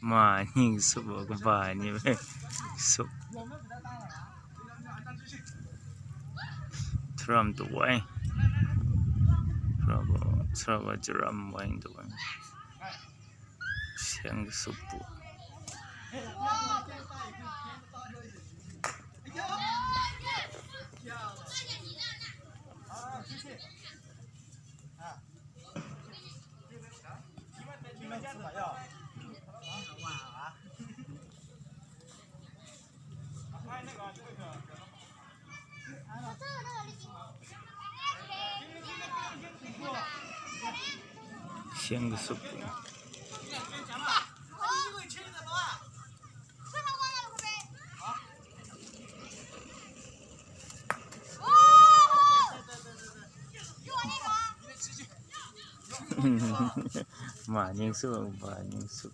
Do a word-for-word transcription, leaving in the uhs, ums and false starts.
Ma ning sup wa kaba ni bai sup. Tharam tu wai. Tharam, tharam wa jaram wai tu wai. Siang sup pu. Siang sup. Ma ning sup, ma ning sup.